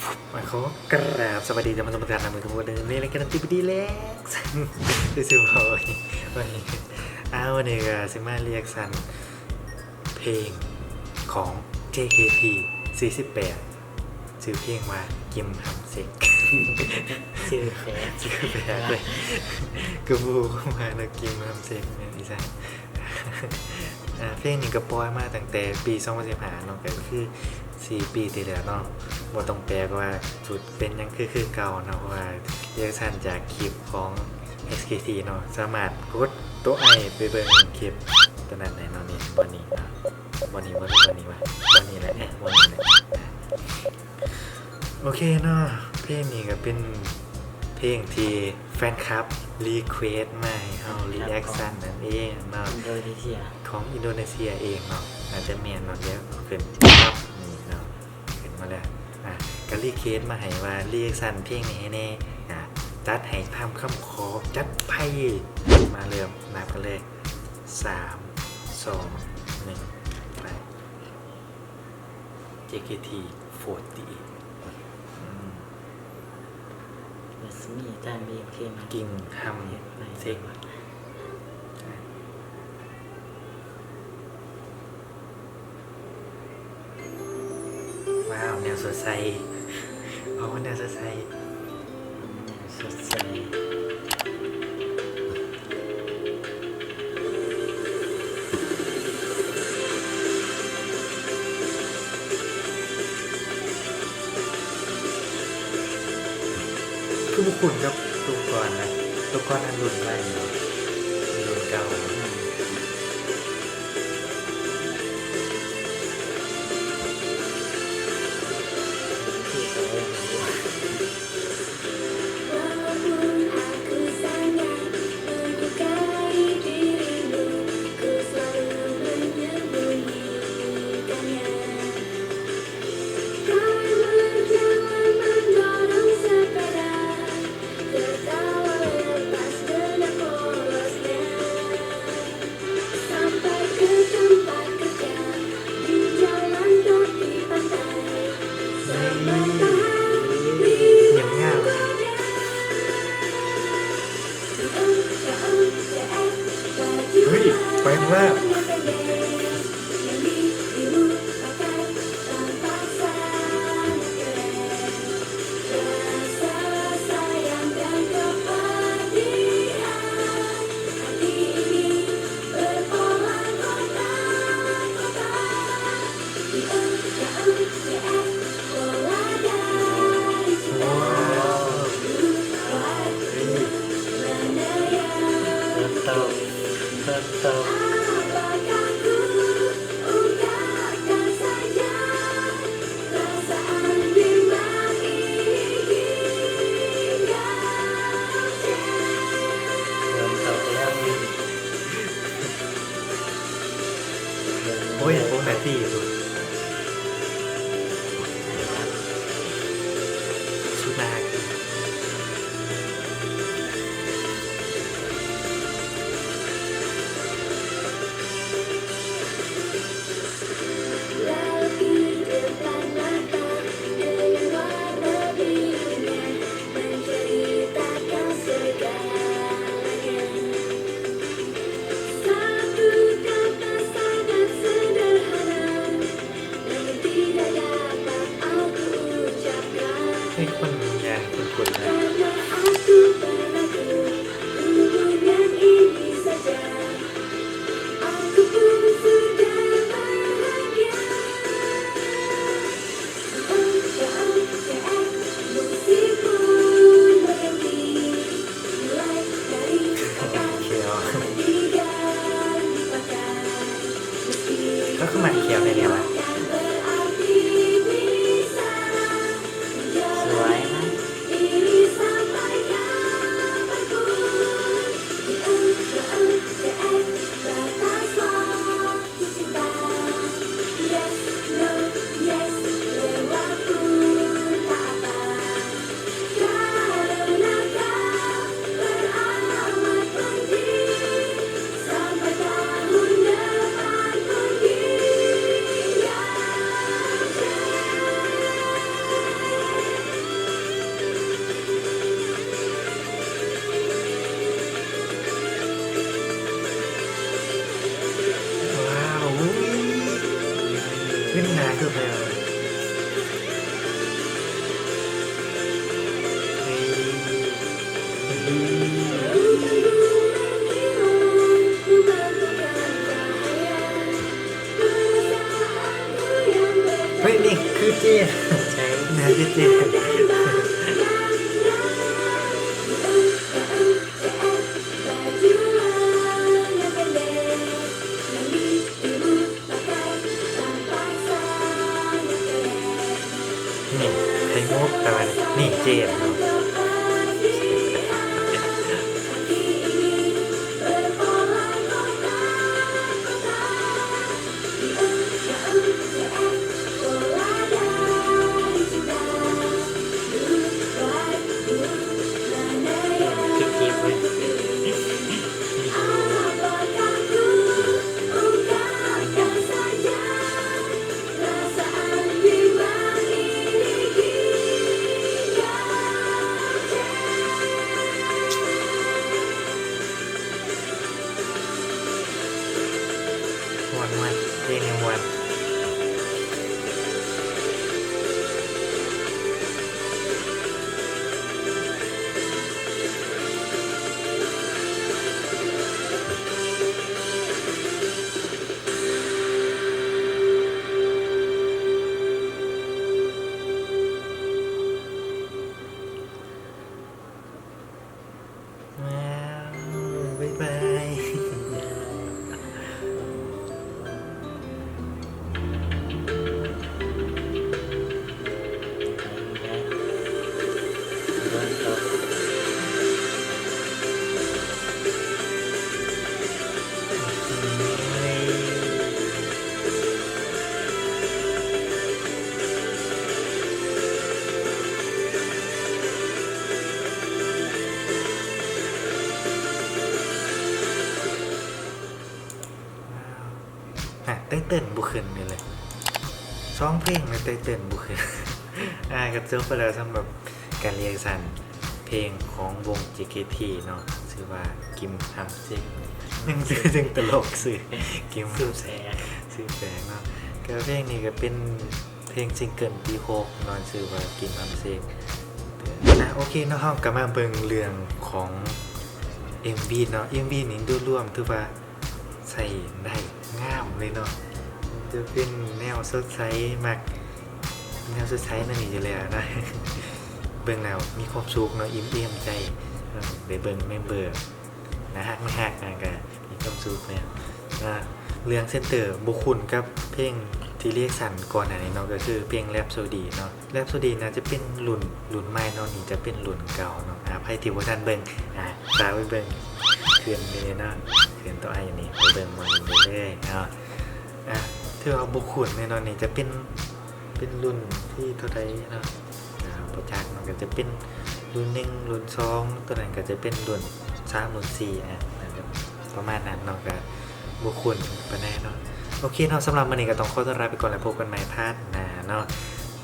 ຂໍກາບສະບາຍດີທ່ານຜູ້ຊົມທຸກທ່ານນຳ ເປັນຜູ້ເບິ່ງໃນລາຍການ ທີ ບີ ດີ React ຄືຊິເວົ້າ ເອົາ ວັນນີ້ກະຊິມາ reaction ເພງຂອງ ເຈ ເຄ ທີ ສີ່ສິບແປດ ຊື່ເພງວ່າ ກິມຮຳເຊັກ ຊື່ແປກ ຊື່ແປກເລີຍ ກະບໍ່ຮູ້ຄວາມໝາຍເນາະ ກິມຮຳເຊັກແມ່ນອີ່ຫຍັງ. ອາ ເພງນີ້ກະປ່ອຍມາຕັ້ງແຕ່ປີສອງພັນສິບຫ້າເນາະ ກະຄືສີ່ປີທີ່ແລ້ວເນາະ ບໍ່ຕ້ອງແປກວ່າຊຸດເປັນຫຍັງຄື ຄືເກົ່າເນາະ ເພາະວ່າ reaction ຈາກຄລິບຂອງ ເອັສ ເຄ ທີ ເນາະ ສາມາດກົດໂຕໄອໄປເບິ່ງຄລິບໂຕນັ້ນໄດ້ເນາະ ນີ້ ບ່ອນນີ້ເນາະ ບ່ອນນີ້ ບ່ອນນີ້ ບ່ອນນີ້ວ່າ ບ່ອນນີ້ແຫຼະ ບ່ອນນີ້ແຫຼະ. ໂອເຄເນາະ ເພງນີ້ກະເປັນເພງທີ່ແຟນຄລັບ request ມາໃຫ້ເຮົາ reaction ນັ້ນເອງເນາະ ຂອງອິນໂດເນເຊຍເອງເນາະ ໜ້າຈະແມ່ນເນາະ ດຽວຂຶ້ນປັບນີ້ເນາະ ຂຶ້ນມາແລ້ວ ອາ ກະ request ມາໃຫ້ວ່າ reaction ເພງນີ້ໃຫ້ແດ່ ອາ ຈັດໃຫ້ຕາມຄຳຂໍ ຈັດໄປ ມາເລີ່ມນັບກັນເລີຍ ສາມ ສອງ ໜຶ່ງ ໄປ. ເຈ ເຄ ທີ ສີ່ສິບແປດ ອືມ ລັດສະໝີ ທ່ານ ບີ ເຄ ມາ ກິມຮຳເຊັກ ເຮັດໃຫ້ ວ້າວ ແນວສົດໃສ ເອົາແນວສົດໃສ. ສົດໃສ ຄືບໍ່ຄຸ້ນກັບໂຕກ່ອນນະ ໂຕກ່ອນນັ້ນລຸ້ນໃໝ່ ລຸ້ນເກົ່າ. ເຮີ້ຍ ໄປແລ້ວ. ໂອ້ຍ ຫົກນາທີພຸ້ນ ສຸດໜ້າຮັກ. ເຮີ້ຍ ຄົນຍາກຄົນຄົນນະ. ເຂົາຄືມັກຂຽວແທ້ໆວະ? ສວຍນະ. ເຈ ນີ້ ໄຂ່ມຸກ ແຕ່ວ່ານີ້ ນີ້ ເຈນເນາະ. ມ່ວນໆ ເພງນີ້ມ່ວນ. ວ້າວ ບາຍບາຍ. ຫາກໄຕເຕິນບໍ່ຂຶ້ນນີ້ເລີຍ ສອງເພງແລ້ວໄຕເຕິນບໍ່ຂຶ້ນ. ອ່າ ກໍຈົບໄປແລ້ວສຳລັບການຣີແອັກຊັນເພງຂອງວົງ ເຈ ເຄ ທີ ເນາະ ຊື່ວ່າ ກິມຮັມເຊັກ ຍັງຊື່ ຍັງຕະຫຼົກຊື່ ກິມ ຊື່ແປກ ຊື່ແປກເນາະ. ກໍເພງນີ້ກໍເປັນເພງຊິງເກິນທີຫົກເນາະ ຊື່ວ່າ ກິມຮັມເຊັກ. ອ່າ ໂອເຄເນາະ ເຮົາກໍມາເບິ່ງເລື່ອງຂອງເອັມວີເນາະ. ເອັມວີນີ້ໂດຍລວມຖືວ່າ ໃຊ້ໄດ້ງາມເລີຍເນາະ ຈະເປັນແນວສົດໃສ ມັກແນວສົດໃສແນວນີ້ຢູ່ແລ້ວນະ ເບິ່ງແລ້ວມີຄວາມສຸກເນາະ ອີ່ມເອມໃຈ ເອີ ໄດ້ເບິ່ງເມມເບີໜ້າຮັກ ໜ້າຮັກ ນະ ກະມີຄວາມສຸກແລ້ວນະ. ເລື່ອງເຊັນເຕີ ບໍ່ຄຸ້ນກັບເພງທີ່ຣີແອັກຊັນກ່ອນໜ້ານີ້ເນາະ ກໍຄືເພງ Rhapsody ເນາະ. Rhapsody ໜ້າຈະເປັນລຸ້ນ ລຸ້ນໃໝ່ເນາະ ນີ້ຈະເປັນລຸ້ນເກົ່າເນາະ. ອ່າ ໃຜທີ່ບໍ່ທັນເບິ່ງ ອ່າ ຝາກໄວ້ເບິ່ງ ຂຶ້ນນີ້ເນາະ ຂຶ້ນໂຕໄອນີ້ ໄປເບິ່ງໝ່ອງນີ້ເລີຍເນາະ. ອ່າ ຖືວ່າບໍ່ຄຸ້ນແນ່ນອນ ນີ້ຈະເປັນ ເປັນລຸ້ນທີເທົ່າໃດເນາະ ອ່າ ບໍ່ຈັກເນາະ ກໍຈະເປັນລຸ້ນໜຶ່ງ ລຸ້ນສອງ ໂຕນັ້ນກໍຈະເປັນລຸ້ນສາມ ລຸ້ນສີ່ ອ່າ ປະມານນັ້ນເນາະ ກະບໍ່ຄຸ້ນປານໃດເນາະ. ໂອເຄເນາະ ສຳລັບມື້ນີ້ກໍຕ້ອງຂໍຕົວລາໄປກ່ອນ ແລ້ວພົບກັນໃໝ່ພາດໜ້າເນາະ.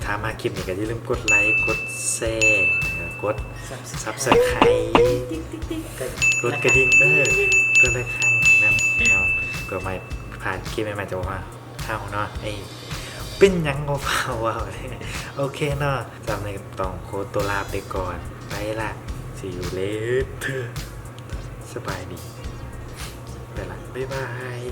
ຖ້າມັກຄລິບນີ້ກໍຢ່າລືມກົດໄລ ກົດແຊ ແລ້ວກໍກົດ Subscribe ກົດກະດິ່ງ ເອີ ກົດລະຄັງນຳເນາະ ເພື່ອບໍ່ໃຫ້ພາດຄລິບໃໝ່ໆຈາກພວກເຮົາເນາະ. ເອີ ເປັນຫຍັງບໍ່ຟ້າວເວົ້າເດ. ໂອເຄເນາະ ສຳລັບມື້ນີ້ກໍຕ້ອງຂໍຕົວລາໄປກ່ອນ ໄປລະ See you later ສະບາຍດີ ໄປລະ ບາຍບາຍ.